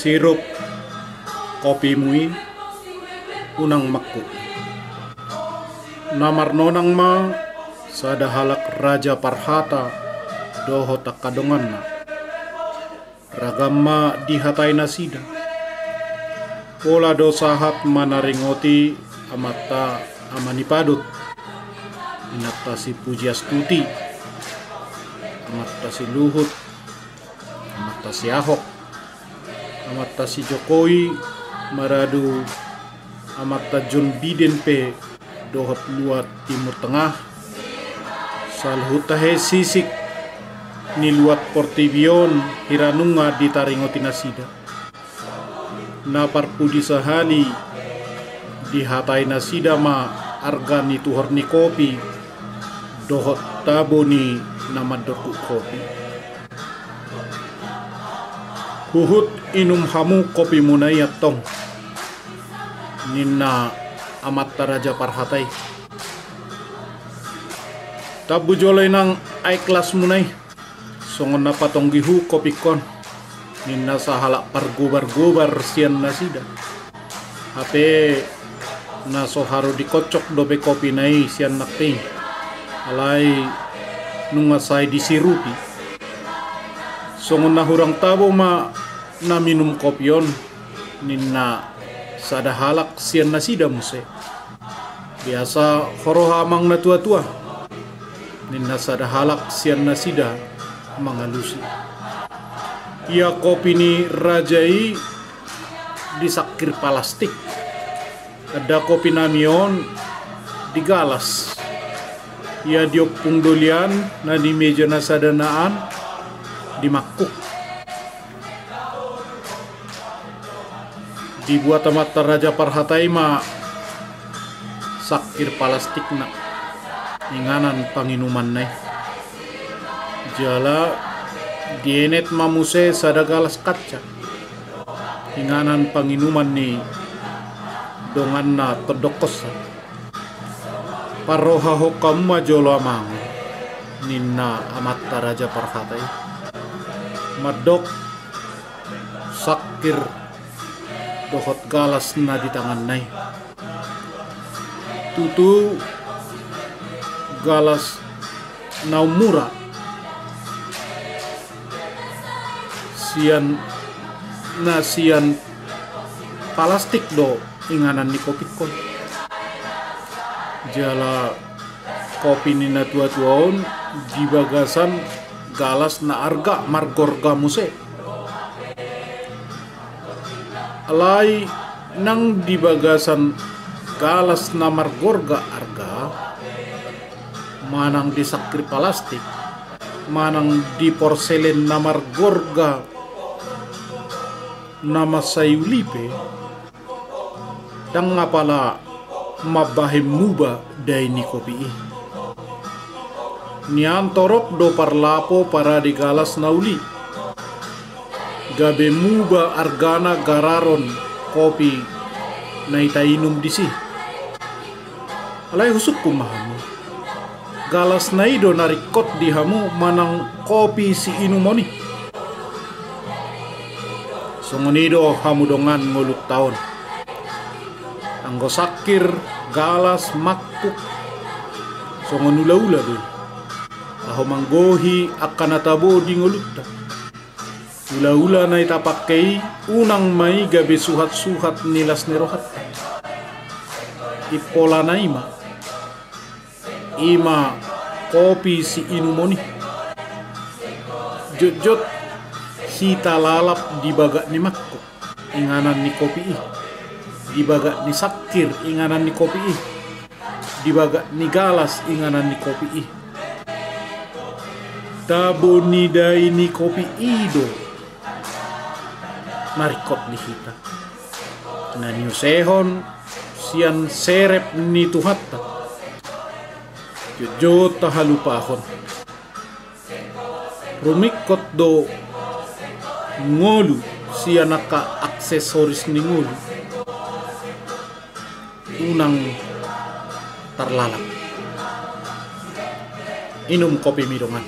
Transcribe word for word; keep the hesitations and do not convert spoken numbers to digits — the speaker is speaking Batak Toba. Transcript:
Sirup kopimu i, unang mangkuk. Na marnonang ma sada halak raja parhata dohot angka donganna. Ragam ma dihatai nasida. Pola do sahat manaringoti amanta Ama ni Padut, inanta si Pujiastuti, amanta si Luhut, amanta si Ahok, amanta si Jokowi, maradu amanta John Biden pe dohot luat Timur Tengah, saluhut tahe sisik ni luat portibi on hira nunga ditaringoti nasida. Na parpudi sahali, dihatai nasida ma arga ni tuhor ni kopi dohot tabo ni na mandorguk kopi. Huhut inum hamu kopimuna i antong, ninna amanta raja parhata i. Tambu jolo inang aek lasmuna i, songon na patonggihu kopingkon, ninna sahalak pargobar-gobar sian nasida. Hape na so haru dikocok dope kopina i sian nangkin, alai nunga sai disirupi. Songon na hurang tabo ma na minum kopi on, ninna sada halak sian nasida muse. Biasa ho roha amang na tua-tua, ninna sada halak sian nasida mangalusi. Ia kopi ni raja i di sangkir palastik. Anda kopi nami on di galas. Ia di ompung dolian na di meja na sadana an di mangkuk. Dibuat amanta raja parhata i ma sangkir palastikna, inganan panginumanna i. Jala dienet ma muse sada galas kaca, inganan panginuman ni donganna tondongkonsa. Parrohahon hamu ma jolo amang, ninna amanta raja parhata i. Mandok sangkir dohot galas na di tanganna i. Tutu galas na ummura sian, na sian palastik do inganan ni kopingkon. Jala kopi ni na tua-tua on di bagasan galas na arga margorga muse. Alai nang di bagasan galas na margorga arga, manang di sangkir palastik, manang di porselen na margorga na mansai uli pe, ndang apala mambahen muba dai ni kopi i. Nian torop do parlapo parade galas na uli, gabe muba argana gararon kopi na i tainum disi. Alai husungkun ma hamu, galas na i do na ringkot di hamu manang kopi siinumon i? Songon i do hamu dongan ngolunta on. Anggo sangkir, galas, mangkuk, songon ula-ula do i. Ahu manggohi angka na tabo di ngolunta. Ula-ula na i tapangke i unang ma i gabe suhat-suhat ni las ni rohanta. Impolana i ma, i ma kopi siinumon i. Jotjot hita lalap di bagak ni mangkuk, inganan ni kopi i. Di bagak ni sangkir, inganan ni kopi i. Di bagak ni galas, inganan ni kopi i. Tabo ni dai ni kopi i do na ringkot di hita, na niusehon sian serep ni Tuhanta. Jotjot tahalupahon. Rumingkot do ngolu sian angka aksesoris ni ngolu. Unang tarlalap. Inum kopimi dongan.